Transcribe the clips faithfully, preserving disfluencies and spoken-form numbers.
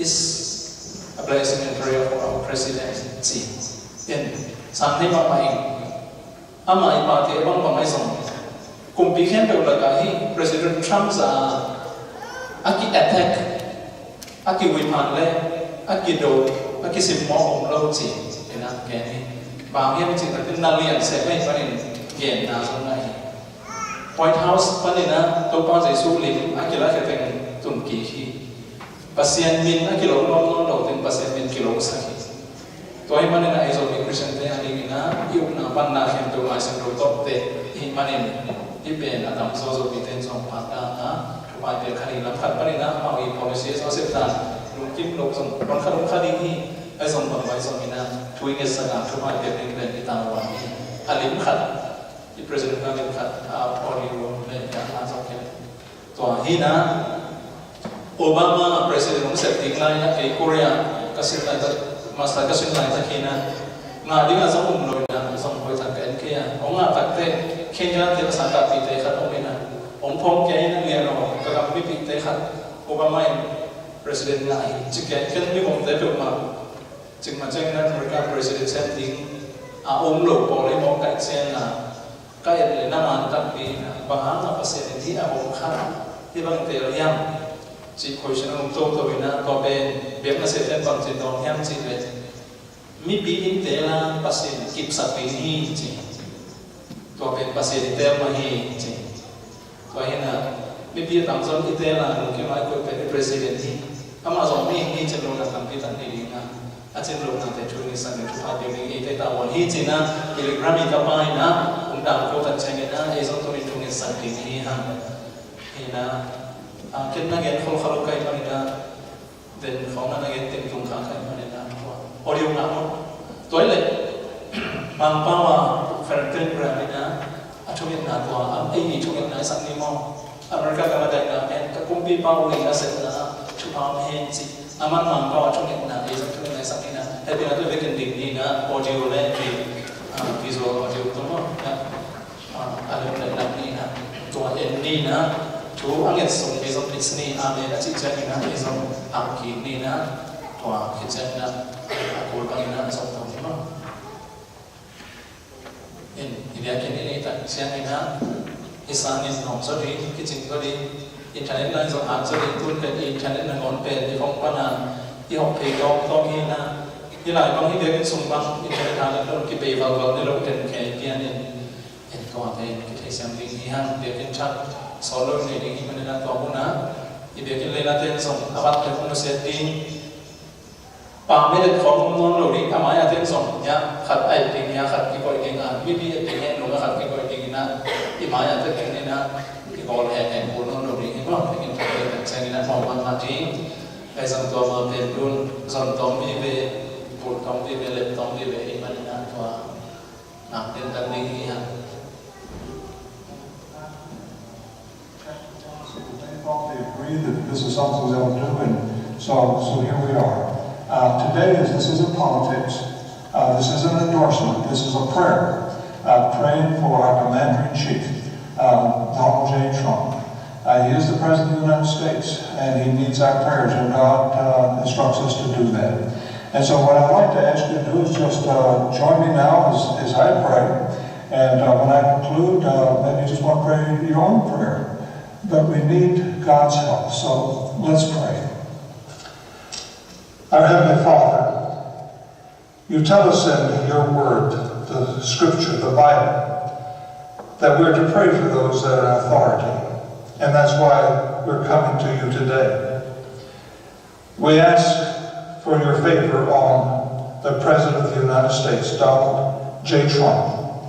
is a blessing and prayer for our president, ci. In sang hei mahmah in, ama i pate bangbang ahi zong, kumpi khempeuh lakah hi President Trump za a ki-attack, a kihuiphan le a kido, a kisimmawh om lo ci. Ina ken hi. Bang hiam cih takin na lian seh mei panin genna zong na hi. White House panin a Topa Jesuh lim a kilakhia teng tun kik hi. Pasian min a kilo nawn nawn lo teng Pasian min kilosak hi. Tua hi manin a ei Zomi Christian te a dingin a i upna panna khempeuh Lai Siangtho tawh teh hi manin, hih pen a tam zaw Zomite in zong phatna a thupha piak kha ding lam khat panin a amau i policy a sep dan lungkim lo zong bang khat om kha ding hi. Ei zong bang vai zong in a thu i ngetsak a thupha piak ding pen i tangval hi. A lim khat, i president na lim khat a audio le a zong hi. Tua hi na, Obama president hong sep ding lai na kei Korea ka sin lai tak, master ka sin lai tak hi na, ngah ding a zong um lo na, zong hoih tak ka en kei a. Hong ngah tak teh Kenya te ka sangkahpih te khat om hi na, hong phawk kei na, lian aw ka gam mipih te khat Obama in president ngah hi ci kei. Ken mi bawmte peuhmah cik ma ciangin a America president sem ding a om lo pawl i mawk kaih ciang a, ka et le na man takpi in a, bang hang a Pasian in hih a om khat hih bang tel hiam cih question a om toto in a, tua pen biakna siate'n bangci dawng hiam cih leh, mipi in tel a Pasian kipsak ding hi ci. Tua pen Pasian in tel mah hi ci. Tua hi na, mipi a tamzaw in i tel a lungkim a i koih pen i president hi. Amah zong mi hi cin lo na tampi tak nei ding a, a cin lo na te thu ngetsak ding, thupha piak ding, eite tawh hi ci na, Billy Graham i tapa hi na, kum dang ko tak ciangin a, ei zong tuni thu ngetsak ding hi hang. Hi na, a, ken na gen khol kha lo ka hih manin a, den khawng na na gen teng tung kha ka hih manin a, tua audio ngah maw. Tua hi leh, Mangpau a Franklin Graham in a, a thungetna tua, a, ei i thungetna i sak ni maw. America ka va daihna pen ka kumpipa uh lei a sepna ah thupha om hen ci. Aman Mangpau a thungetna, ei zong thungetna i sak ni na. Hehpihna tua vekin ding ni na, audio le, ah, visual audio tua maw. Na, ah, a lem le lam ni na. Tua en ni na. Thu a nget sung ei zong pits ni, amen a cih ciangin a, ei zong ang kik ni na. Tua khit ciangin a, a kul bangin a zong tua ni maw. In, i biakinn i neih tak ciangin a, i san in nuam zaw ding, kicing zaw ding, internet line zong at zaw ding, tun pen i internet nangawn pen i phone pan a, i hawh phei tawmtawm hi na, hih lai bang hih biakinn sung bang internet hang na tun kipei valval ni lo ten khei pian in, in tua te in kithei siam ding hi hang, biakinn thak sawl lo i nei ding hi manin a tua hun a, i biakinn leilate in zong a vat te hong nusiat ding, Pang mi let khawng om nawn lo ding, a mai-a ten zong, ya, khat a et ding, ya, khat kikoih ding a, mipi et ding, et nung a khat kikoih ding in a, i mai-a ten ding in a, i bawl hek hek kul nawn lo ding, i bawl hek in tua pen ciangin a, bawl man ma ding, ei zong tua ma pen dun, zon tawm vive, bul tawm vive, let tawm vive, i man in a tua, nak ten tan ding i a. They thought they agreed that this is something they'll do, and so, so here we are. Uh, today is, this isn't politics. Uh, this isn't an endorsement. This is a prayer. Uh, praying for our commander-in-chief, uh, Donald J. Trump. Uh, he is the President of the United States, and he needs our prayers, and God, uh, instructs us to do that. And so what I'd like to ask you to do is just, uh, join me now as, as I pray. And, uh, when I conclude, uh, maybe you just want to pray your own prayer. But we need God's help, so let's pray. Our Heavenly Father, you tell us in your word, the scripture, the Bible, that we're to pray for those that are in authority. And that's why we're coming to you today. We ask for your favor on the President of the United States, Donald J. Trump.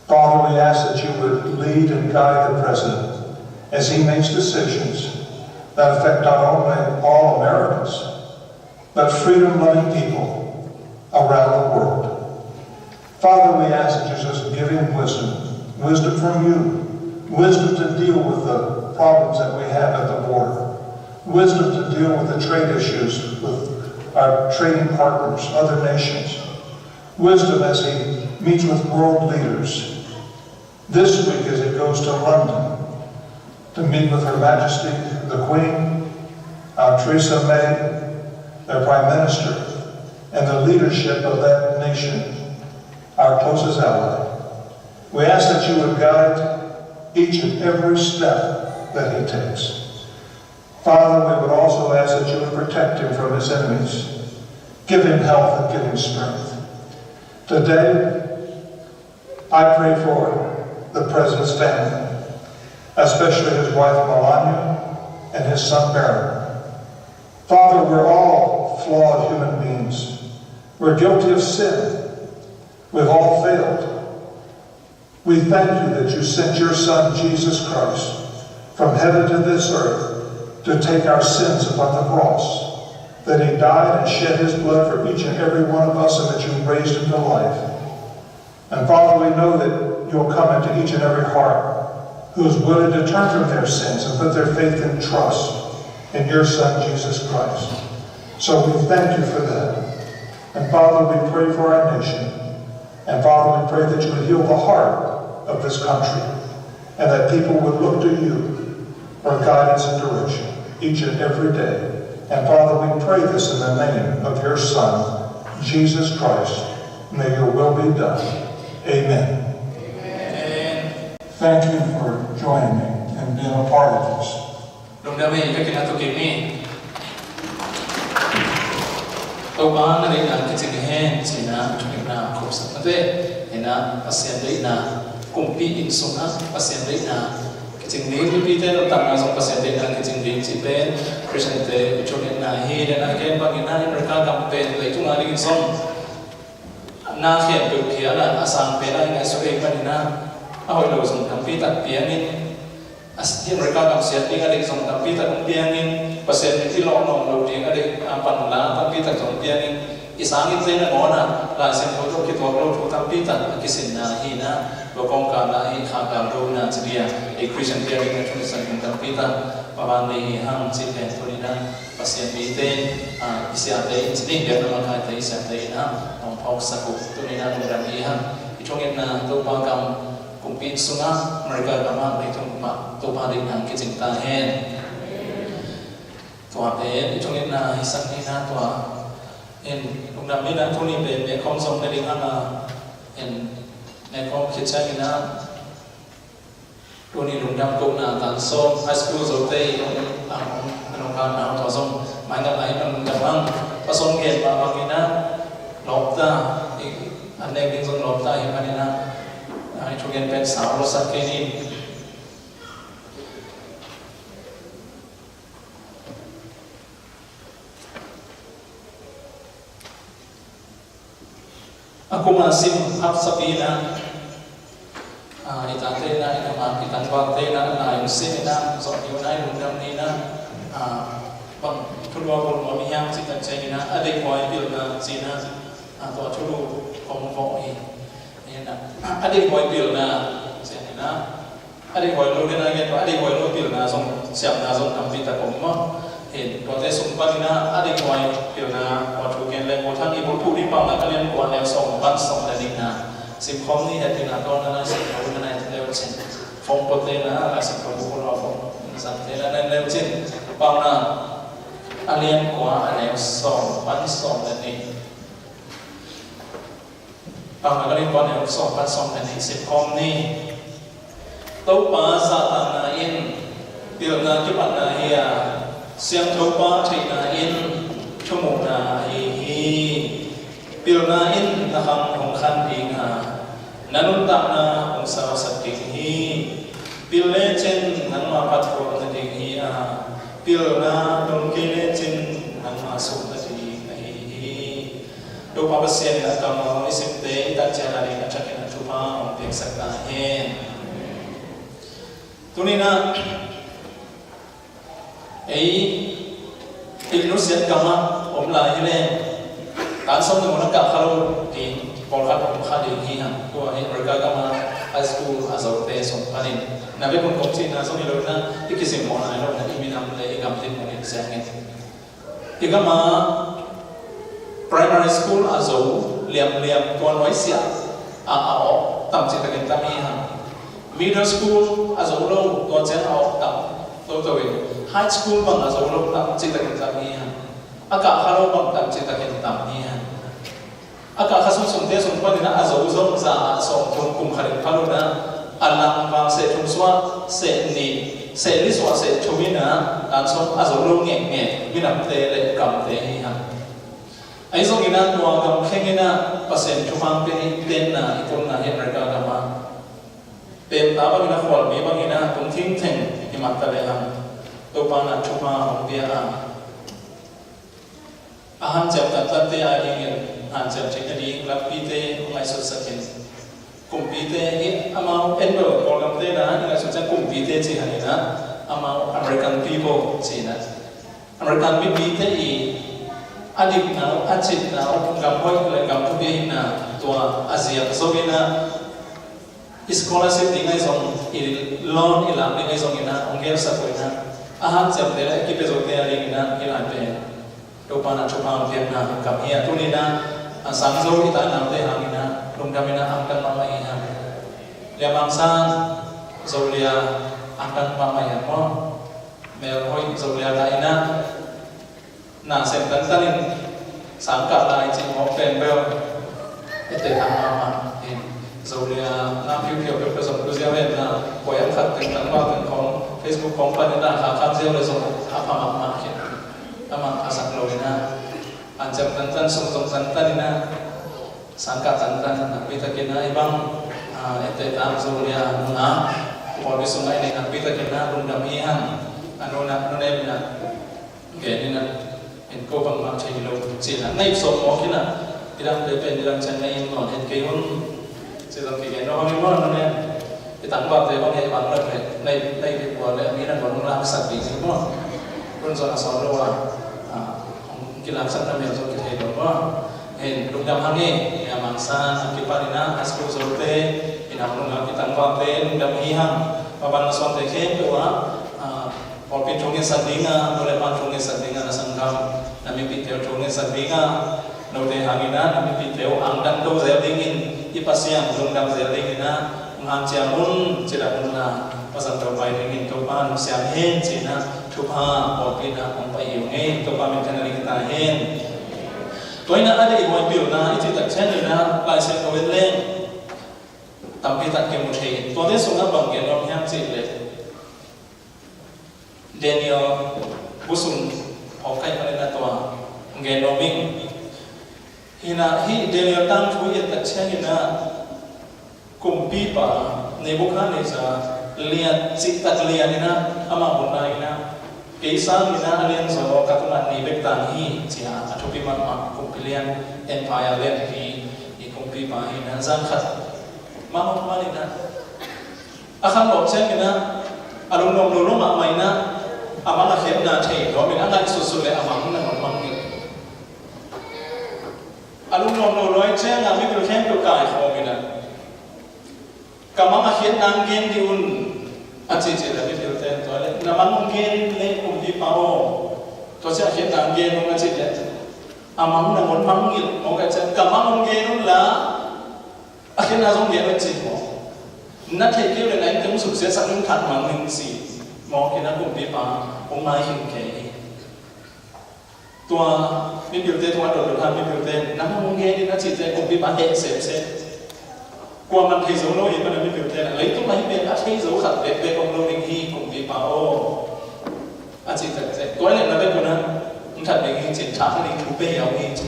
Father, we ask that you would lead and guide the President as he makes decisions that affect not only all Americans, but freedom-loving people around the world. Father, we ask that you just give him wisdom, wisdom from you, wisdom to deal with the problems that we have at the border, wisdom to deal with the trade issues with our trading partners, other nations, wisdom as he meets with world leaders. This week, as he goes to London to meet with Her Majesty the Queen, uh, Theresa May, the Prime Minister, and the leadership of that nation, our closest ally. We ask that you would guide each and every step that he takes. Father, we would also ask that you would protect him from his enemies. Give him health and give him strength. Today, I pray for the president's family, especially his wife Melania and his son Barron. Father, we're all flawed human beings. We're guilty of sin. We've all failed. We thank you that you sent your Son, Jesus Christ, from heaven to this earth to take our sins upon the cross, that he died and shed his blood for each and every one of us, and that you raised him to life. And Father, we know that you'll come into each and every heart who is willing to turn from their sins and put their faith and trust in your Son, Jesus Christ. So we thank you for that. And Father, we pray for our nation. And Father, we pray that you would heal the heart of this country and that people would look to you for guidance and direction each and every day. And Father, we pray this in the name of your Son, Jesus Christ. May your will be done. Amen. Amen. Thank you for joining me and being a part of this. Lungdam hi, ka kinah tuk hi. Topa na deihna kicing hen, ci-in ah thungetna khupsak mate. Hi-in ah Pasian deihna, kumpi inn sungah Pasian deihna kicing ding, mipite nuntakna zong Pasian deihna kicing ding cih pen Khristiante i thungetna hi. Deihna gen bangin ah America gam pen leitung adingin zong na khempeuh khial a, a sang pen a i ngaihsut ahih manin ah a hoih lo zong tampi tak piangin, a si-, America gam siat ding a deih zong tampi tak hong piangin, Pasian min i lawh nawn lo ding a deih, a pan la tampi tak zong piangin, i sanginnte nangawn ah Lai Siangtho tawh kituak lo thu tampi tak a kisinna hi-in ah, tua kawmkal ah i khakal dona ci dia, i Khristian piangin a thungetsan ding tampi tak va van nei hi hang cih pen tuni-in ah Pasian mite, ah, i siate in ci ni, biakna makaite i siate in ah hong phawksak uh. Tuni-in ah lungdam hi hang. I thungetna Topa gam kumpi inn sungah America gam ah leitung mah Topa deihna kicing ta hen. Tua pen i thungetna hisak ni-in ah tua in lungdam ni-in ah tuni pen nekhawm zong ne ding hang a, in nekhawm khit ciangin ah tuni lungdam kohna tan sawm high school zote i hong, a hong, a hong kan nau tua zong mai ngal lai in lungdam hang. Tua zong gen mah bangin ah lawpta, i, an nek ding zong lawpta ahih manin ah, a, i thugen pen sau lo sak kei ni. A kum a sim haksa pi-in ah, a, i tate in ah, i nungak, i tangvalte in ah, a lai hong sim in ah, zawh ni un ah, i lungdam ni in ah, a, bang thulu a bawlnuam i hiam cih tak ciangin ah, a deihhuai pilna ci-in ah, a, tua thulu kong vawh hi. Hi in ah, a deihhuai pilna ci-in ah, a deihhuai lo, gen a gen, a deihhuai lo pilna zong, siamna zong tampi tak om maw. Hi, tuate sung panin ah a deihhuai pilna, tua thu gen leng, Paul Thang i bulphuh ding Paunak a lian kua, a neu sawm pan sawm le nihna simkhawm ni. Hehpihna tawh na Lai Siangtho na nai leu cin, phone pote na Lai Siangtho bulphuh lo a phone zangte na nai leu cin, Paunak a lian kua, a neu sawm pan sawm le nih. Paunak a lian kua, a neu sawm pan sawm le nih simkhawm ni. Topa zahtakna in pilna kipatna hi a, Siangthopa theihna in thumuhna ahi hi. Pilna in na khang hong khan ding a, na nuntakna hong sausak ding hi. Pil lecin nangmah phattuam nading hi a, pilna nung kei lecin nangmah suh nading ahi hi. Topa Pasian in a kammal i simte i tak ciang a ding a thakin a thupha hong piaksak ta hen. Tuni-in ah ei i nusiat gamah om lai hi leng, tan sawm na mun a kah kha lo ding pawlkhat om kha ding hi hang. Tua hi America gamah high school a zote sung panin na vekun kong cihna zong hi lo-in ah, i kisim mawh nai lo-in ah, i minam le i gam dinmun in ciangin i gama primary school a zo liamliam tua nuaisiah a, a awk tam citakin tam hi hang. Middle school a zo lo, tua ciang a awk tam toto in, high school bang a zo lo tam citakin tam hi hang. A kah kha lo bang tak citakin tam hi hang. A kah kha sungsungte sung panin a zo zong za ah sawmthum kum khat in pha lo in a langval seh thum suah, seh nih, seh li suah, seh thum in a tan sawm a zo lo ngekngek minamte le gamte hi hang. Ahi zongin a tua gam khengin a Pasian thupha pia hi. Tenna i tunna hi America gam ah. Pemta bangin a khualmi bangin a tung thingtheng hi mah ta lehang Topa in a thupha hong pia a. A hanciam tantan te a dingin hanciam theih nading lampite hong ngaihsutsak in. Kumpite hi amau en bel Kawlgam te na i ngaihsut ciang kumpite ci hang in a amau American people ci in a. American mipite i a dikna uh, a citna uh, gam hoih le gam thupi ahihna tua a ziak zo in a i scholarship ding ahi zong, i loan i lak ding ahi zongin a hong gelsak uh in a, a hanciamte le a kipia zote a dingin a hih lai pen Topa in a thupha hong piakna gam hi a. Tuni in a, a sang zo i ta naute hangin a lungdam in a angtang mahmah hi hang. Liamang sang Zolia angtang mahmah hi hang maw? Mel hoih Zolia ta in a na sem tantanin sangkah lai cih mawk pen bel etteh tang mahmah in. Zolia na phiuphiau peuhpeuh zong tu ziau hen na, koi ang khat teng tangval teng khong Facebook khong panin na kha khan ziau le zong a pha mahmah khin. Amah a sak lo in a, an cem tantan sung zong tantan in a, sangkah tantan nakpi takin a i bang etteh tang Zolia nuna pawlpi sungah i nei nakpi takin a lungdam hi hang. A nuna nuna in a Gen in a, en ko bangmah thei lo cih na, na ip sawm mawk in a, i dang pe pen i dang ciang na ip nawn het kei un. Cih zong kigen lo hang i maw, nune i tangvalte bang he bang lo le, na ip, na ip ip ua le, mi na guan hong laksak ding hi maw. Run zong a sawn lo a, a, hong kilaksak na mel zong kithei lo maw. Hen, lungdam hang e, Myanmar sang a kipan in a, a school zote, i nam lungdam i tangvalte, lungdam hi hang. Maban na suante khempeuh a, a, Pawlpi thu ngetsak ding a, nu le pa thu ngetsak ding a, na sanggam, na mipite uh thu ngetsak ding a, note hangin a, na mipite uh angtang to zel dingin, i Pasian lungdam zel dingin a, hong hanciam un, ci dan un la, Pasian Topa i dingin Topa hong siam hen, ci-in a, thupha, pawlpi in a, hong pai hi ung ei, Topa min thang a ding hi ta hen. Tua in a, a deih huai pilna, i cih tak ciangin a, Lai Siangtho en leng tampi tak kimu thei. Tuate sungah bang gen nuam hiam cih leh, Daniel bu sung hong kaih panin a tua gen nuam ing. Hi in a, hih Daniel tangthu i et tak ciangin a, kumpipa Nebuchadnezzar lian, cihtak lian in a, amah hun lai in a, kei sangin a a lianzaw ka tungah nei bek ta hi, ci-a a thupi mahmah kumpi lian, empire lianpi i kumpipa hi in a, zan khat mah hong man in a, a khanlawh ciangin a, a lungnuam lo lo mahmah in a, a mang a khiatna thei nuam in a, a ngaihsutsut leh a mang nangawn mang in. A lungnuam lo lo ahih ciangin a, mipil khempeuh kaikhawm in a, ka mang a khiatna hong gen dih un, a cih cih leh mipilte in tua leh, na mang hong gen in leh kumpipa aw, tua ciang a khiatna hong gen un, a cih leh, a mang nangawn mang ngilh mawk ahih ciang, ka mang hong gen un la, a khiatna zong gen un, ci maw. Na theih kei uh leh na innte hong suksiatsak in, that mang ning, ci mawk in a, kumpipa hong maikhin kei hi. Tua mipilte tungah dotdot hang mipilte, na mang hong gen in a cihte kumpipa heh semsem. Kuaman thei zo lo hi pan a mipilte, leitung ah hih pen a thei zo khat bekbek om lo ding hi kumpipa aw, a cih takte, tua leh na bek un a hong that ding hi, ci-in that ding thu pia hi a, hong hi, ci.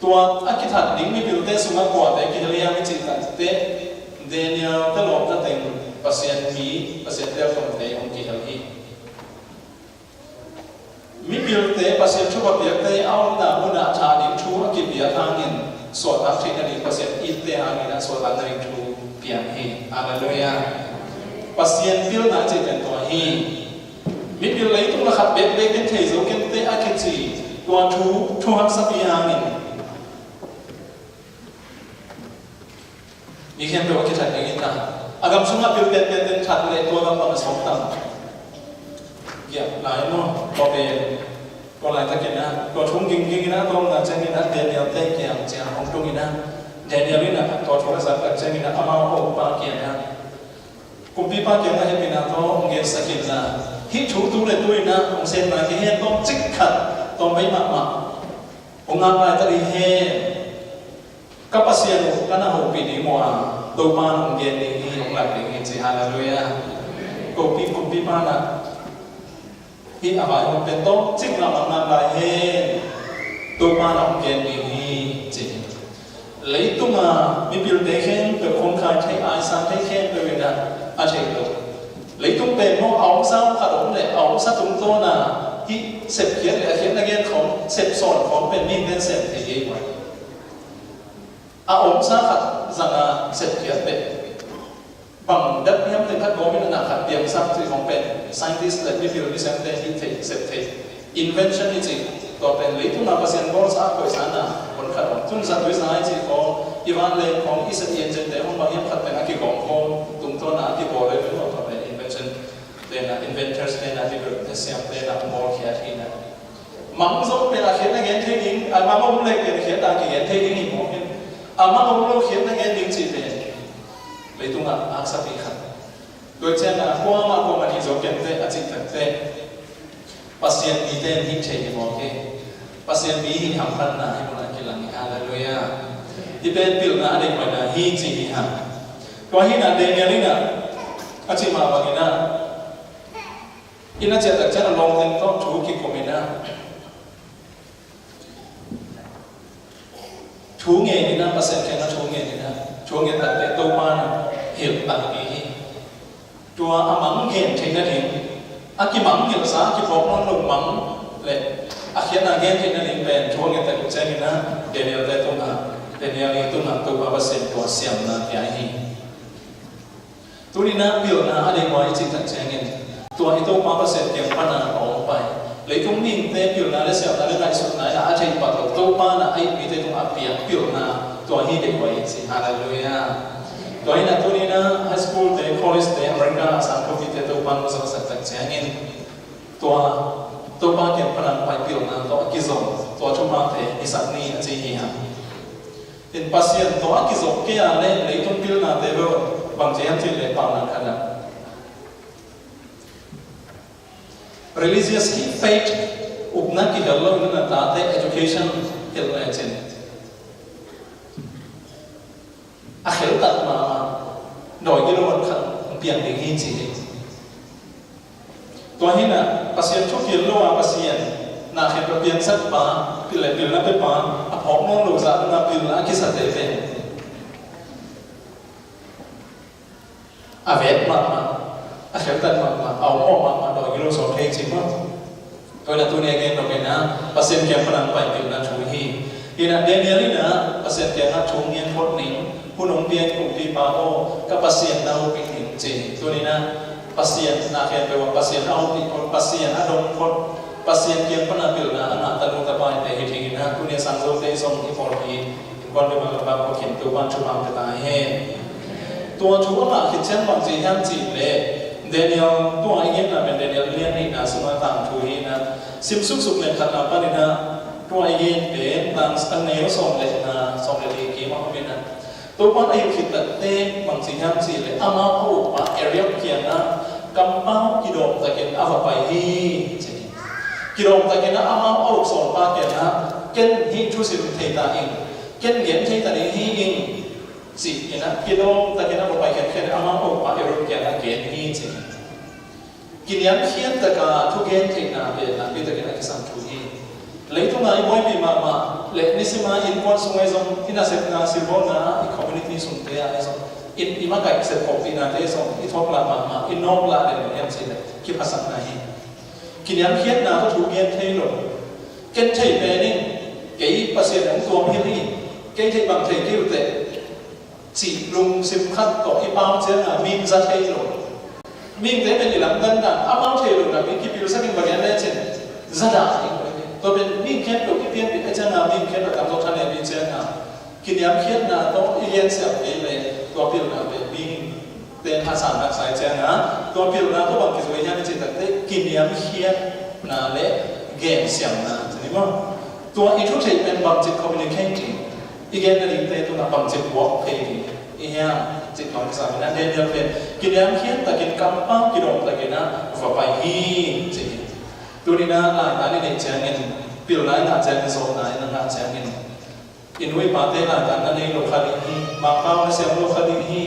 Tua a kithat ding mipilte sungah kuate kihel hiam i cih tak teh, Daniel te lawmta teng Pasian mi, Pasian telkomte hong kihel hi. Mipilte Pasian thupha piakte a omna munah that ding thu a kipiak hangin suahtak theih nading, Pasian itte hangin a suahtak nading thu piang hi. Halleluiah. Pasian pilna cih pen tua hi. Mipil leitung lakhat bekbek in thei zo kei teh a kici tua thu, thu haksa pi hangin mi khempeuh a kithat ding hi ta. A gam sungah pil penpen in that leh tua gam bang a sawm tam. Giah lai maw, tua pen, tua laitakin a, tua thu ging ging in a, tua omna ciangin a, Daniel te kiang ciang hong tung in a, Daniel in a tua thu a zak tak ciangin a, amau a ukpa kiangah, kumpipa kiangah hehpihna tawh hong gensak in la, hih thu tu le tu in a hong sepna kei hen, tawmcik tawm vei mahmah. Hong ngak lai ta ding hen. Ka Pasian uh ka na hopih ding uh a, Topa in hong gen ding hi, hong lak ding hi ci. Halleluiah. Kopi kumpipa na hih a vai hong pen tawmcik mahmah ngak lai hen. Topa in hong gen ding hi ci. Leitunga mipilte khempeuh, khongkhai thei, aisan thei khempeuh in a, a thei lo. Leitung pen maw, a omsa khat om leh a omsa tungtawn a hih sepkhiat leh a khiatna gen khawng, sepsawn khawng pen mihingte in sem thei hi mai. A omsa khat zanga sepkhiat leh bang dat hiam teng khat gawm in a, na khat piangsak cih khawng pen scientist leh mipil misemte hih thei, sep thei. Invention i cih, tua pen leitunga Pasian bawlsa a koihsa na hon khat om. Tun zatui za i cih khawng, i vanleng khawng, i sep i engine te khawng, bang hiam khat pen a kigawm khawng tungtawn a kibawl leh tua pen invention te na, inventors te na, mipil te, siamte na hong bawlkhiat hi na. Mang zong pen a khiatna gen thei ding, a mang om leh pen khiatna kigen thei ding hi mawk in. A mang om lo khiatna gen ding cih pen leitungah haksa pi khat. Tua ciangin a kuamah kuamah nih zo kei te a cih takte, Pasian mite in hih thei hi mawk hi. Pasian mi hih hamphatna hih munah kilang hi. Halleluiah. Hih pen pilna a deih huaina hi ci hi hang. Tua hi na Daniel in a, a cih mah bangin a, inn a ciah tak ciang a lawmteng tawh thu kikum in a, thu ngen in a, Pasian kiangah thu ngen in a, thu ngen takte Topa in a hilh tak ding hi. Tua a mang gen theih nading, a kimang ngilhsa, a kiphawk nawn lo mang leh a khiatna gen theih nading pen thu a ngen tak uh ciangin a, Daniel te tungah, Daniel i tungah Topa Pasian tua siamna pia hi. Tuni-in ah pilna a deih huai i cih tak ciangin, tua i Topa Pasian kiang pana a hong pai, leitung mihingte pilna le siamna le ngaihsutna in ah a theih pah lo, Topa in ah a it mite tungah a piak pilna, tua hi deih huai i cih. Halleluiah. Tua hi-in ah tuni-in ah high school-te, college-te, America a sang thupite Topa in hong zawhsak tak ciangin, tua Topa kiang pana hong pai pilna tawh a kizom, tua thupite hisak ni a ci hi hang. In Pasian tawh a kizom kei a leh leitung pilnate bel bang ci hiam cih leh paunak khat ah, religious hi, faith, upna kihel lo in ah na tate education hilh lecin a kheltak mahmah dawi gilo khat hong piang ding hi ci hi. Tua hi-in ah Pasian thu kihel lo a, Pasian na khen pa, piangsak pa, pil le pilna pe pa, a phawk nawn lo zah in ah pilna a kisate pen a vet mahmah, a kheltak mahmah, a om awk mahmah, dawi gilo sawm thei cih maw. Tua hi-in ah tuni a gen dong in ah Pasian kiang pana hong pai pilna thu hi. Hi-in ah Daniel in ah Pasian kiangah thu ngen phot ning, hun hong pia kumpipa aw, ka Pasian na hopih ning ci. Tuni-in ah Pasian na khen peuh a, Pasian a hopih phot, Pasian a dong phot, Pasian kiang pana pilna a ngah tanu tapa in te hi ding in ah, tuni a sang zote zong i pawl hi. Innkuan biakna lam pau khin, Topa'n thupha pia ta hen. Tua thu a ngah khit ciang bang ci hiam cih leh, Daniel, tua i genna pen Daniel lian nihna sungah tangthu hi-in ah, sim suksuk leng khatna panin ah, tua i gen pen tang a neu sawm le nga, sawm le li kim ah om in ah, Topa'n a hilh khit takte bang ci hiam cih leh, amau a ukpa Arioch kiangah, kampau kidawm takin a va pai hi ci. Kidawm takin ah amau a uk sawlpa kiangah, ken hih thusim thei ta ing, ken gen thei ta ding hi ing, ci-in ah kidawm takin a va pai khenkhen, amau a ukpa Arioch kiangah gen hi ci. Kiniamkhiat taka thugen theihna pen nakpi takin a kisam thu hi. Leitung a i buaipih mahmah leh nisim a innkuan sung ah zong, i nasepna silbawlna, i community sungte ah zong, i, i makaih sep khawmpihnate zong i thawklah mahmah, i nawklah den hiam cih leh kiphatsakna hi. Kiniamkhiatna tawh thu gen thei lo. Ken thei pen ing, kei Pasian hong tuam hi ing, kei theih bang thei kei uh teh, cih lungsim khat tawh i pau ciangin mi in za thei lo. Mihingte pen i lamdang dan, amau thei lo dan mi kipilsak in va gen lecin za dah ding. Tua pen mihing khempeuh i pianpih ahih ciangin, mihing khempeuh a tam zaw thanem i hih ciangin, kiniamkhiatna tawh i gensiam kei leh tua pilna pen mihing ten haksatna sai ciangin, tua pilna tawh bang kizui hiam i cih takteh, kiniamkhiatna le gensiamna ci ni maw. Tua i thu theih pen bangci communicate, i gen nadingte tungah bangci buak thei ding i hiam cih bang kisam in ah, Daniel pen kiniamkhiat takin, kampau kidawm takin ah va pai hi ci hi. Tuni-in ah Lai Siangtho i neih ciangin Pilna i ngah ciangin, zawhna i na ngah ciangin, i nu i pate lakah na nei lo kha ding hi, Mangpau na siam lo kha ding hi.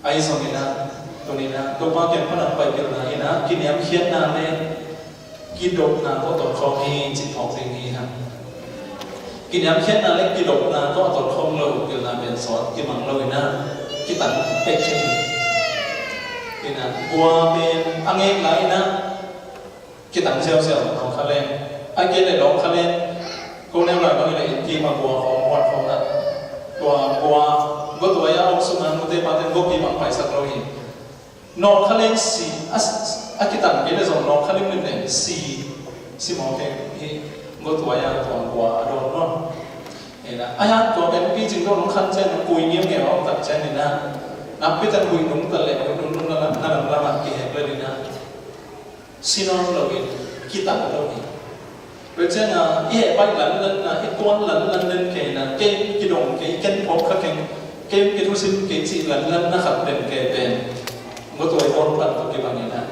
Ahi zongin ah, tuni-in ah Topa kiang pan a pai pilna in ah kiniamkhiatna le kidopna tawh a tawh khawng hi cih phawk ding hi hang. Kiniamkhiatna le kidopna tawh a tawh khawng lo pilna pen sawt kimang lo in ah kitang pek thei hi. In ah gua pen a ngek lai in ah kitang ziauziau nawngkha leng. A kei le nawngkha leng, ko neu lai bang i le inn kim a gua khawng huat khawng ah, tua gua, gua tuai a om sungah nute pate gua kim a paisak lo hi. Nawngkha leng si a, a kitang kei le zong nawngkha limlim leng si, si mawk kei hi. Gua tuai a tua gua a dawn nawn. Ena a hian tua pen picing dawn khan ciang kui ngiau ngiau a om tak ciangin ah, nakpi tak huih nung tak le huih nung nung na lam, na lam lamah kihek le ding ah, si nawn loin kitang lo hi. Tua ciangin i heh baih lanlanna, i tuan lanlanna kei na, kei kidong kei, ken phawk kha keng, kei kithusim kei cih lanlanna khat pen kei pen, gua tuai bawl pan tawh kibangin ah,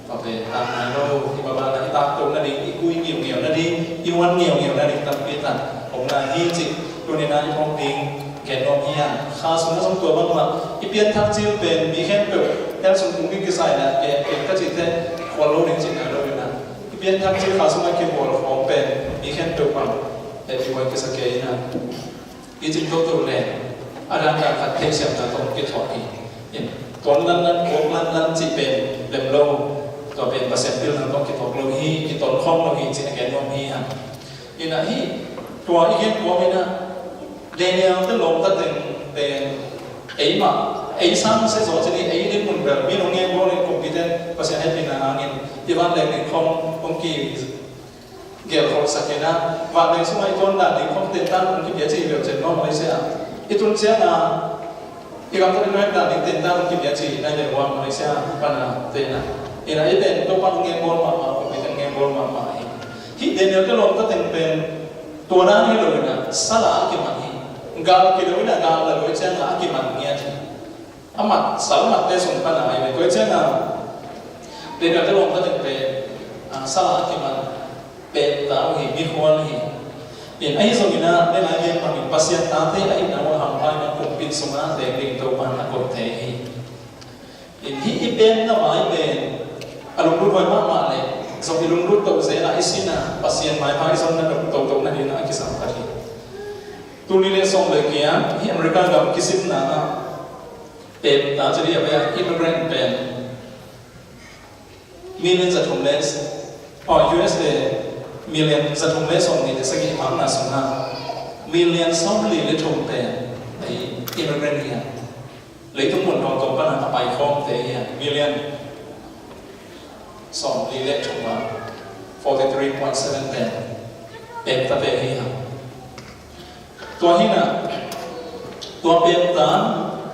tua pen tak nai lo, i babana i tak to nading, i kui ngiau ngiau nading, i huan ngiau ngiau nading tampi tak om nai hi cih tuni-in ah i phawk ding gen nuam hi a. Kha sungah zong tua bangmah i pianthak cil pen mi khempeuh hell sung tung ding kisai na, ke, ke ka cihte khual lo ding cihna lo in ah, i pianthak cil kha sungah kibual khawng pen mi khempeuh bang, eh, i buai kisa kei in ah. I cing toto le a dan dan khat theihsiamna tawh kithuah hi. In, tuan lanlan, kuak lanlan cih pen lem lo, tua pen Pasian pilna tawh kithuak lo hi, kiton khawm lo hi cih a gen nuam hi hang. In ah hih tua i gen kuam in ah, Daniel te lawmta teng pen eimah, ei sang se zaw cin hi, ei dinmun bel mi nong ngen bawl in kumpite Pasian hehpihna hangin i vanleng ding khawng hong kigelh kholhsak in ah, vanleng sungah i tuan dan ding khawng tentan hong kipia ci hi leu cen maw Malaysia. I tun ciangin i gamtat i nuai dan ding tentan hong kipia ci hi nai leu a Malaysia pana te in ah. In ah i pen Topa hong ngen bawl mahmah, kumpite hong ngen bawl mahmah hi. Hih Daniel te lawmta teng pen tua dan hi lo in ah, sala a kiman hi. Gal kilo in ah, gal la lo i ciangin a kiman ngiat hi. A mat, sal matte sung pan a hi ve. Tua i ciangin Daniel te lawmta teng pen, ah, sala a kiman pemta uh hi, mikhual hi. In ahi zongin ah, Daniel a gen bangin Pasian tate a hihna uh a hampha in ah kumpi sungah teng ding Topa'n a koih thei hi. In hih i pemna vai pen a lunglut huai mahmah leh zong i lunglut toh zel a i sin a Pasian maipha i zonna dong toto nadingin a kisam khat hi. Tul nih le sawm le giat, hih America gam kisimna ah pemta ci dih a, immigrant pen million za thum le, oh, U S le million za thum le sawm nih le sagih hangna sungah million sawm li le thum pen ei immigrant hi a. Leitung mun tuamtuam pana a paikhawmte hi a, million sawm li le thum a, forty three point seven pen pemtate hi a. Tua hi in ah, tua pemta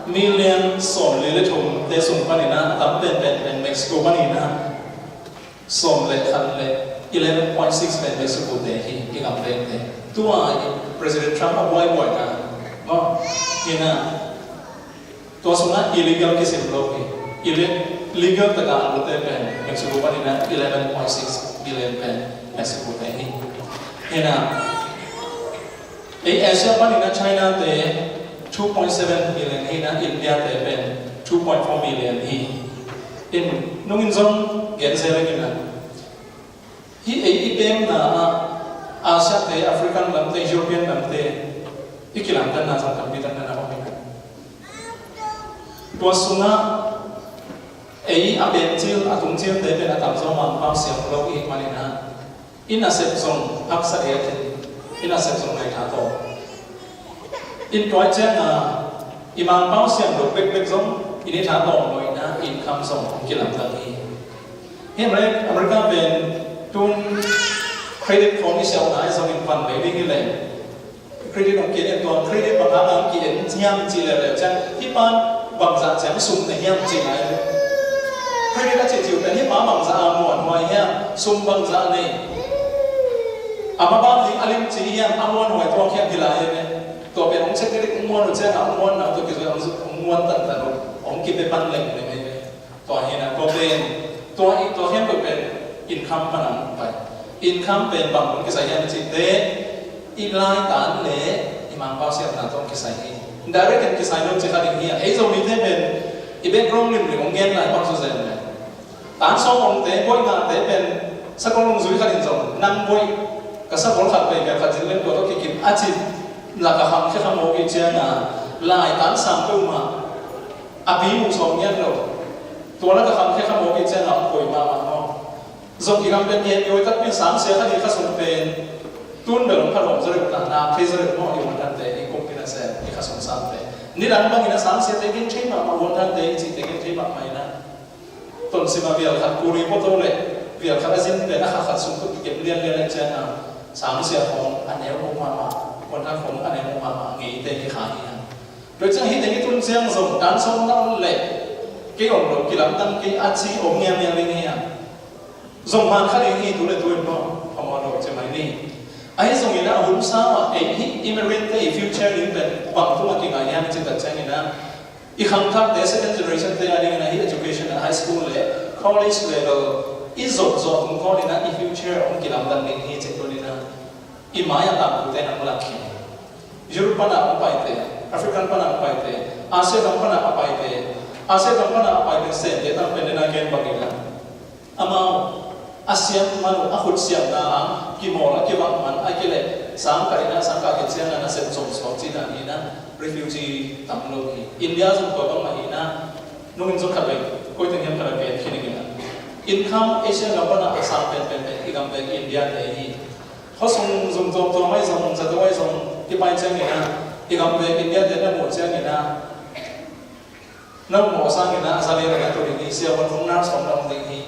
million sawm li le thumte sung panin ah a tam penpen pen Mexico panin ah, sawm le khat le eleven point six pen Mexico te hi, i gam pente. Tua i President Trump a buaibuaina maw, hi in ah, tua sungah illegal kisim lo hi. Ille-, legal taka a lute pen Mexico panin ah eleven point six billion pen Mexico te hi. Hi in ah, ei Asia panin ah China te two point seven billion hi in ah, India te pen two point four billion hi. In nungin zong gen zel ing in ah, hih ei i pemna ah Asia te, African lamte, European lamte i kilamdanna zong tampi tak na na om in ah, tua sungah ei a pem cil, a tung cilte pen a tamzaw Mangpau siam lo i hih manin ah, i nasep zong haksa diakin, i nasep zong ngaihna tawh. In tua i ciangin i Mangpau siam lo bekbek zong i ni tha tawm lo in ah, income zong hong kilamdang hi. Hih Ameri-, America pen tun credit khawng i siamna i zongin van vei ding hi leh, credit hong ki-en, tua credit bang hang a hong ki-en hiam cih leuleu ciang, hih pan bangzah ciang sum nei hiam cih ngai. Credit a cih ciu pen hih pa bangzah a muanhuai hiam, sum bangzah nei, a maban ding a limci hiam, a muanhuai tuak hiam hi lai hi ve. Tua pen hong check ding, hong muan uh ciangin hong muanna uh tawh kizui, hong muan tantan uh hong kipe pan lengleng hi ve. Tua hi in ah, tua pen, tua i, tua khempeuh pen income pan a hong pai. Income pen bang tawh kisai hiam cih teh, i laitan le i Mangpau siamna tawh kisai hi. Direct in kisai lo ci kha ding hi a, ei Zomite pen i background limlim hong gen lai bang zu zen le. Tan sawm ongte, bawi ngahte pen sakol nung zui khat in zong, nang bawi, ka sakol khat pen ka khat zin lem tua tawh kikim a ci, lak a kham khia kha mawk i cianga, laitan sang peuhmah a pi mu sawm ngiat lo. Tua lak a kham khia kha mawk i cianga hong poi mahmah maw. Zong i gam pen i het i hoih takpi in sangsia kha ding, kha sung pen tun bel hong phalawm zaw reuh ta, nak thei zaw reuh maw, i huanthante, i kumpi nasem, i kha sung sangte. Nidang bangin a sangsiate gen thei mahmah, huanthante i cihte gen thei mahmah in a. Tonsim a vial khat kuri poto le vial khat a zin pen a kha khat sung tawh kikem lianlian le cianga, sangsia khawng a neu uh mahmah, huanthan khawng a neu uh mahmah, ngeite hi kha hi a. Tua ciang hihte i tun ciang zong tan sawm na om le kei om lo, kilamdang kei a ci om ngiamngiam ding hi a. Zong man kha ding hi tu le tu in maw, phamawh lo ci mai ni. Ahi zongin a hun sau ah ei hih immigrant te i future ding pen bang tungah kingai hiam cih tak ciangin a, i khangthakte second generation te a dingin a hih education a high school le college level i zot zawh tung tawnin a i future hong kilamdang ding hi cih tunin a i mai-ah tangtute nang lak hi. Europe pana hong paite, African pana hong paite, Asia gam pana a paite, Asia gam pana a paite sente tam pen dena gen bangin a, amau a siam man uh, a khut siamna hang kimawl a kivak man a kileh sangkah in a, sangkah kiciang a nasep zong suak cihna hi in a, refugee tam lo hi. India zong tua bangmah hi in a, nungin zong khat vei, koi teng hiam khat a gen khin ing in a. Income Asia gam pana a sang penpen pen i gam pen India te hi. Khuasung zong tuamtuam ahi zong, zato ahi zong, i pai ciangin a, i gam vek India te na muh ciangin a, na muh sangin a, a za lian a na tu ding hi, siavuan hong nurse hong na om ding hi.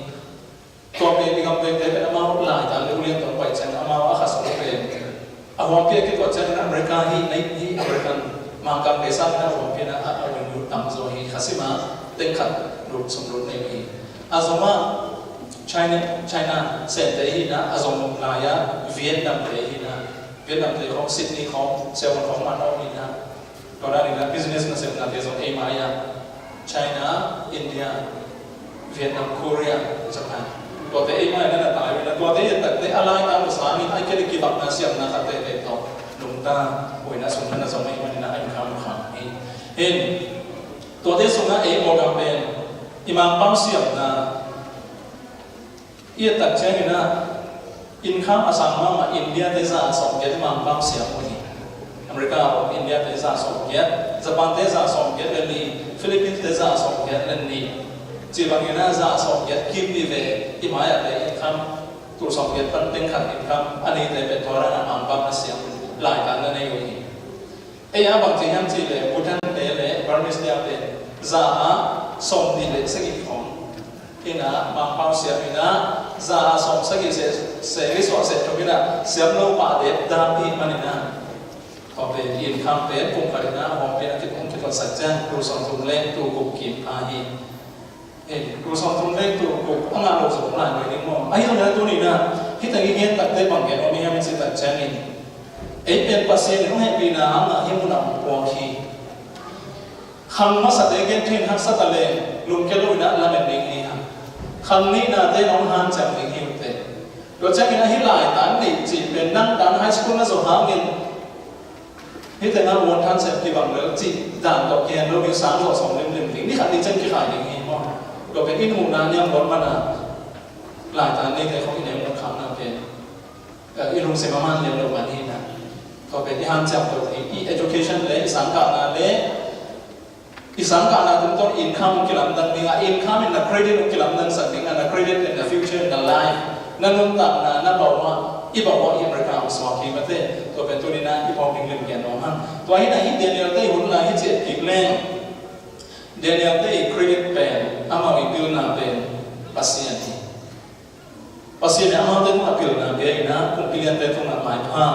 Tua pen i gam vekte pen amau laitan le ulian tawh pai ciangin amau a kha sung pen a huampi a kituat ciangin America hi, nei hi, American Mangkangte sangin a huampi na a, a ring lut tam zaw hi, kha sima teng khat lut sung lut nei hi. A zong a China, China sente hi na, a zong lai a Vietnam te hi na, Vietnam te khawng Sydney khawng, Seoul khawng man om hi na. Tua dan in a business nasepna te zong ei mai a, China, India, Vietnam, Korea, Japan. Tuate ei mai na na tai hi na, tuate i takte a lai na mu sangin ai kei le kibakna siamna khat te te tawh lungta, hoihna sungna na zong ei mai na a income khang hi. Hin, tuate sungah ei Aw gam pen i Mangpau siamna i et tak ciangin a, income a sang mahmah India te za a sawmgiat i Mangpau siam uh hi. America a om India te za a sawmgiat, Japan te za a sawmgiat le nih, Philippines te za a sawmgiat le nih. Ci bangin a za a sawmgiat kim ni ve i mai-ah te income tul sawmgiat pan teng khat income a neite pen tua dan a Mangpau na siam, laitan na nei uh hi. Ei a bang ci hiam cih leh Bhutan te le Burmese te a pen za a sawmnih le sagih khawng hi na, Mangpau siam hi na, za a sawmsagih se, se, i suah se thum hi na, siam lo pah dep dam hi man hi na. Tua pen income pen kum khat hi na, huampi na kit, hong kituatsak ciang tul sawmthum le tul guk kim a hi. Ei, tul sawmthum le tul guk a ngah lo zong lai mai ding maw. Ahi zongin a tuni na, hih teng i gen takte bang gen om i hiam i cih tak ciangin, ei pen Pasian in hong hehpihna hangah hih munah hong puak hi. Khang masate gen thei in haksa ta leng lungkia lo in a lamet ding hi hang. Khang nihnate in hong hanciam ding hi uh teh. Tua ciangin a hih laitan neih cih pen nang tan high school na zawh hangin hih tengah huanthan sem kibang lel cih dan tawh kihen lo ding, sang zawh sawm limlim ding, ni khat ni ciang kikhai ding hi maw. Tua pen i muhna niam luat mana laitan neite khawng i neu muhkhakna pen, eh, i lungsim a man lian lo man hi na. Tua pen i hanciam to ding, i education le i sangkahna le i sangkahna tungtawn income hong kilamdang ding a, income in na credit hong kilamdangsak ding a, na credit in na future, na life, na nuntakna, na bawah, i bawah i America hong suak hi mate. Tua pen tuni na i pawng ding lim gen nuam hang. Tua hi na hih Daniel te i hun lai hi ciah kik leng, Daniel te i credit pen, amau i pilna pen Pasian hi. Pasian in amaute tungah pilna bia in a, kumpi liante tungah maipha,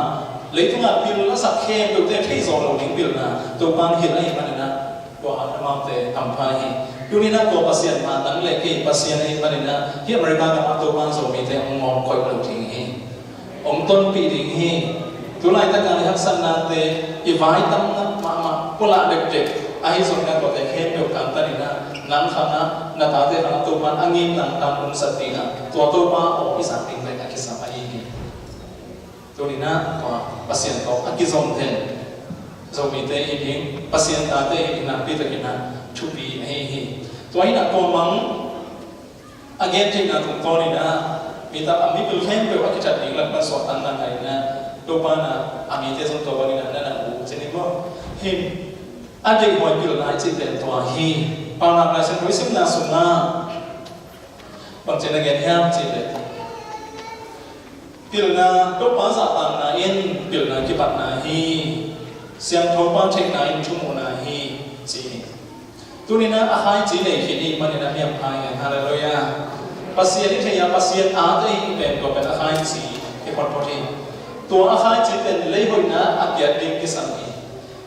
leitungah pil a sak khempeuhte theih zawh lo ding pilna Topa'n hilh ahih manin a, tua amaute hampha hi. Tuni in a tua Pasian mah dang le kei Pasian ahih manin a, hih America gamah Topa'n Zomite hong ngawm koih lo ding hi. Hong tonpih ding hi. Tu laitak a i haksatnate, i vaitamna mahmah, pulak dekdek, ahi zongin a tuate khempeuh kantan in a, nang khang a, na tate khang a Topa'n a ngimna tang hong sat ding a, tua Topa aw i zak ding pen a kisam ahi hi. Tua ni-in ah tua Pasian tawh a kizom pen Zomite i ding, Pasian tate i ding nakpi takin ah thupi ahi hi. Tua hi-in ah tua mang a gen theihna tungtawnin ah mi tak a mipil khempeuh a kithat ding lakpan suahtakna ngah in ah, Topa in ah a mite zong tua bangin ah na na uk cih ni maw? Hi in, a deihhuai pilna i cih pen tua hi. Paunak Lai Siangtho i simna sungah bangci na gen hiam cih leh, pilna, Topa zahtakna in pilna kipatna hi. Siangtho Pa theihna in thumuhna hi, ci hi. Tuni-in ah a khaici nei khin i hih manin ah hiam hai ngen. Halleluiah. Pasian i thei a, Pasian ate i hih pen tua pen a khaici i photphot hi. Tua a khaici pen lei hoihna a kiat ding kisam hi.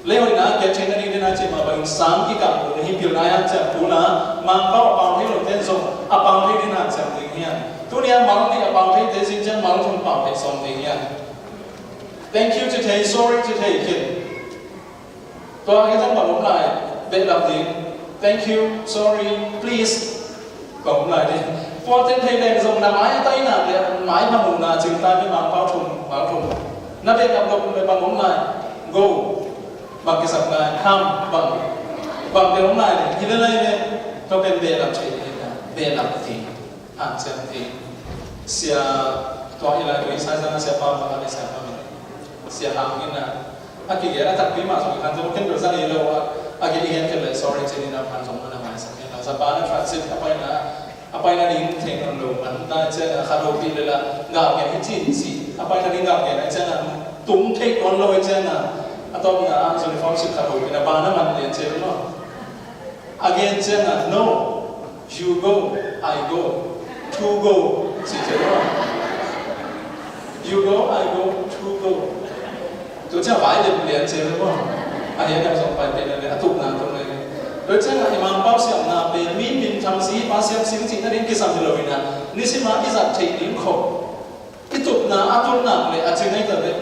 Lei hoihna a kiat theihna ding in ah cih mah bangin sang i kah uh hi. Pilna i hanciam uh a, Mangpau a pau thei lote zong a pau thei ding hanciam ding hi hang. Tuni-a mal nih a pau theite zing ciang mal thum pau thei sawm ding hi hang. Thank you ci thei, sorry ci thei khin. Tua hi zong bang om lai, behlap ding. Thank you, sorry, please. Bang om lai ding. Tua teng thei leng zong na mai a tai nak leh mai pha muhna cing tai, mi Mangpau thum, mal thum. Na behlap lo leh bang om lai, go. Bang kisap lai, come, bang. Bang te om lai ding. Hi leh lai leh, tua pen behlap thei ding, behlap ding. Hanciam ding. Sia, tua i lai tua i sai zang a sia pa ma a le sia pa mi. Sia hang in ah a kigel a takpi mah zong i khan zong ken bel zang i lo a, a kigel i gen ken leh sorry ci-in ah khan zong a na maisak in ah. Sa pa na transit a paina, a paina ding thei nawn lo man ta ciang a khat hopih leh la gal gen hi ci ci. A paina ding gal gen a ciang a tung thei nawn lo a ciang a, a tawpna a uniform sik khat hopih na ba na man lian ci lo maw? A gen ciang a, no, you go, I go, two go, ci ci lo maw? You go, I go, two go. Tua ciang vai lem lian ci lo maw? A hian a zong pai pen a le a tukna tung le. Tua ciang a i Mangpau siamna pen mi minthang si, pa siam sing cihna ding kisam hi lo in ah, nisim a i zat theih ding khop, i tupna a tun nak leh a ci nai ta leh.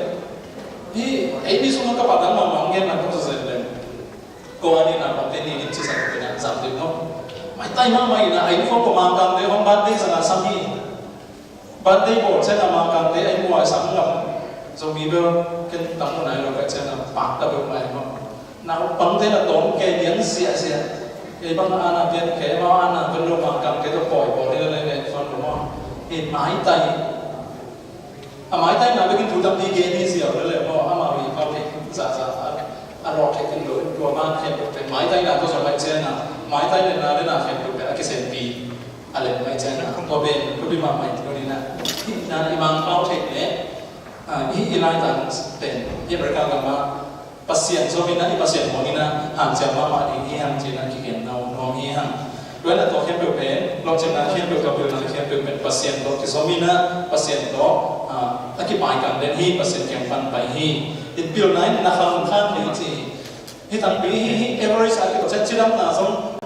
Hi, ei mi sung a ka pa dang mahmah gen nak kong sa zen leh. Ko a ni na pate ni ni ci sa ko na zam ding no. Maitai mahmah in ah, a inn khua ko Mangkangte hong birthday zang a sam hi. Birthday bawl ciang a Mangkangte a inn khua sam ngam. Zomi bel ken tam ko nai lo ka ciang a pak ta bel mai maw. Naupangte na tawm kei diang ziahziah. Kei bang a na pian kei mau a na pian lo Mangkangte tawh pawi bawl hi leh leh ken fon lo maw. Hi maitai. A maitaina bekin thu tampi gen hi ziau leh leh maw, amau hi pau thei zaza a, a lawh thei ken lo in tua ban khempeuh pen maitaina tawh zong mai ciang a, maitaina le na khempeuh pen a kisenpi a lem mai ciang a, tua pen thupi mahmah in tua ni na. Hih na i Mangpau thei leh, a, hih i laitan pen hih America gam ah Pasian zom in ah, i Pasian muang in ah, hanciam mahmah ding hi hang ci-in ah kigen nuam hi hang. Tua in ah tua khempeuh pen, lawhcinna khempeuh, tua pilna khempeuh pen Pasian tawh kizom in ah, Pasian tawh, ah, a kipaikang den hi, Pasian kiang pan pai hi. In pilna in na khang khang ding ci hi. Hih takpi hi, hih average a kipasak cidamna zong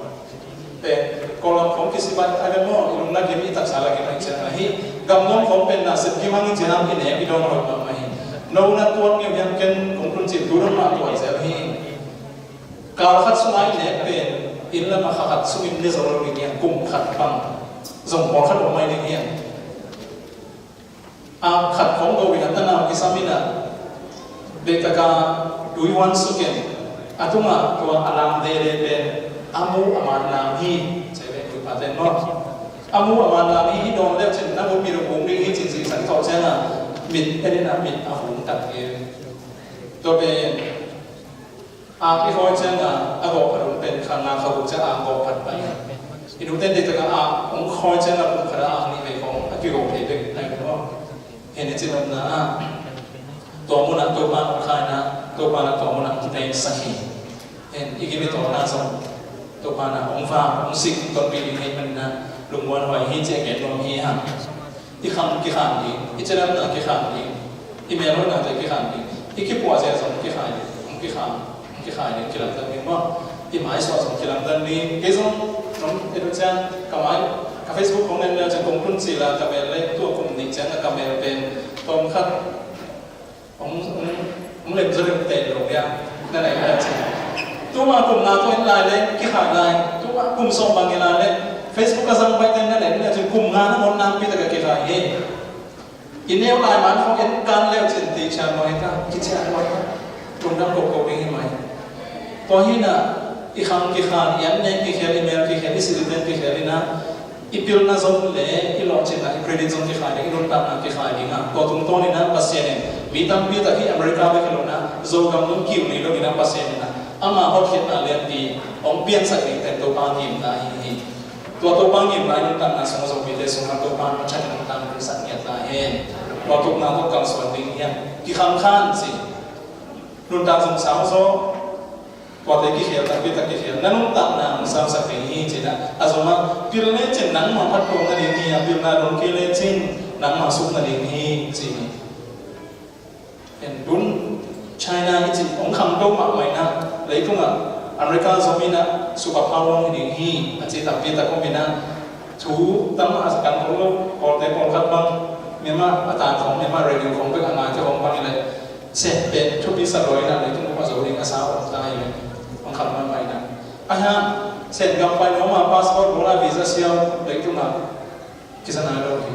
pen, Kawlgam khong kisibai a ve maw, i lungna gim i taksa la gim a i ciang ahi. Gamdawng khong pen na sep gim hang i ciang i nek i dawn hoih mahmah hi. No na tuan ngeu hiam ken kong tun cil tu dong mah tuan zel hi. Kal khat sunga i nek pen, inn lam a kha khat sungin ne zo lo ding hiam, kum khat bang zong pawlkhat om mai ding hiam. A khat khong go in a tanau kisam in a, deihtak a tui huan suk in, a tungah tua a lam dede pen a mu a man lam hi, ci ve, tuipa ten maw. A mu a man lam hi, i dawn leu cin na mu mit a vung ding hi, cin zingsan khawh ciang a mit en in a mit a vung tak hi. Tua pen Ak i khawi ciangin a gawh phat un pen kha nga kha guk ciang ak gawh phat pai. I nute deihtak a ak hong khawi ciangin a kum khat a ak nih vei khawng a kigo thei bek nai un maw? Hi ni, cinopna ah tua munah Topa hong khaina, Topa na tua munah hong teisak hi. Hi ni, i gim i tawlna zong Topa na hong vak hong sik tonpih ding hi manin a lungmuanhuai hi ci a gen nuam hi hang. I kham kikhan ding, i cidamna kikhan ding, i melhoihnate kikhan ding, i kipuahzia zong kikhai ding, hong kikham, hong kikhai ding, kilamdang ding maw? I maisuah zong kilamdang ding. Kei zong nong et uh ciang ka mai, ka Facebook hong en leh ciang kong tun cil a ka mel leh tua kum nih ciang a ka mel pen tawm khat hong, hong, hong lem zaw lem teh lo dia. Na nei na ci. Tuma kum nga tawh en lai leh kikhai lai. Tuma kum sawm bang en lai leh Facebook a zang pai teh na nei na ci, kum nga na mon nakpi tak a kikhai hi. I neu lai man khong en kan leu cin ti Tua hi-in ah i khang kikhel, i an neng kikhel, i mel kikhel, i citizen kikhel in ah i pilna zong le i lawhcinna, i credit zong kikhai le i nuntakna kikhai ding a, tua tungtawn in ah Pasian in mi tampi tak hi America bek hi lo in ah Zogam zong kiu nei lo in ah Pasian in ah ama hotkhiatna lianpi hong piansak ding pen Topa ngimna ahi hi. Tua Topa ngimna i nuntakna sung a Zomite sungah Topa in hong thakin hong tangsak ngiat ta hen. Tua tupna tawh kalsuan ding hi hang. Kikhang khan ci. Nuntak zong sau zaw. Tuate kikhel, takpi tak kikhel. Na nuntakna hong sausak ding hi ci-in ah a zong ah pil lecin nangmah phattuam nading hi a, pilna dong kei lecin nangmah suk nading hi ci hi. En tun China i cih hong khangto mahmah in ah leitungah America zom in ah superpower hi ding hi a ci tampi tak om in ah thu tam a kan khol lo, Kawlte pawlkhat bang Myanmar a tan khong, Myanmar radio khong bek a ngaite khong bang hi leh Sen pen thupi sa lua in ah leitung bup a zo ding a sa om ta hi leh hong khang mahmah in ah. Ahi hang Sen gam pai nuam a passport bawl a visa siau leitungah kisa nai lo hi.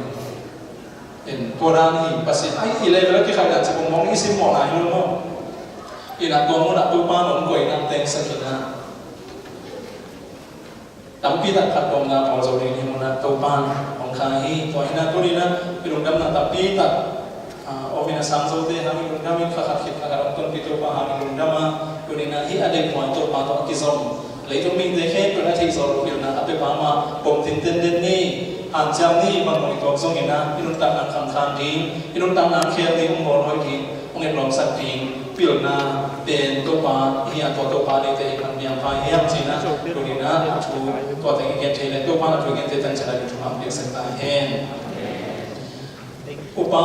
En tua dan hi Pasian ai i level a kikhai dan ci pongmong i sim mawh nai lo maw? In ah tua mun ah Topa in hong koih in hong tengsak in ah tampi tak phattuamna pawl zo ding hi mun ah Topa in hong kha hi. Tua hi in ah tuni in ah i lungdamna tampi tak, ah, om in ah Sangzote hang i lungdam in, kha khat khit kha khat hong tonpih Topa hang i lungdam a, tuni in ah hih a deih muan Topa tawh a kizom leitung mite khempeuh in a theih zawh loh pilna a pia pa mah pom tinten den ni, hanciam ni, bang mawh i tuak zongin ah i nuntakna khangkhang ding, i nuntakna khel ding, hong bawl hoih ding, hong etlawmsak ding pilna pen Topa hi a, tua Topa deihte hi pan niam pha hiam ci-in ah tuni in ah a thu tua teng i gen thei leh Topa in a thu i gente tangciat a ding thuman piaksak ta hen. Upa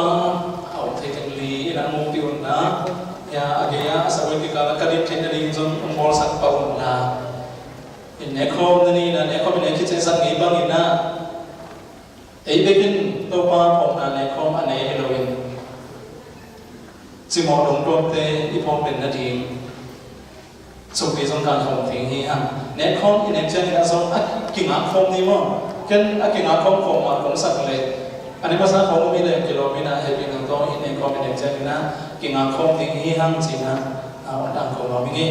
a om thei teng li in a ngukpih un la, hia a gei a a sagui kikal a ka din theih nading zong hong bawlsak pah un la. In nekkhawm na ni in a, nekkhawm in a kiciansak ngei bangin a, ei bekin Topa phawkna nekkhawm a nei hi loin cimawh dongtuamte i phawk den nading sumpi zong kan khawm ding hi hang. Nekkhawm i nek ciangin a zong a kingak khawm ni maw? Ken a kingak khawm khawm mah kong sak leh a ni masa khawm um hi leh kilawm in a, hehpihna tawh i nekkhawm i nek ciangin a kingak khawm ding hi hang ci-in a, a, hong tang khawm nuam ing ei.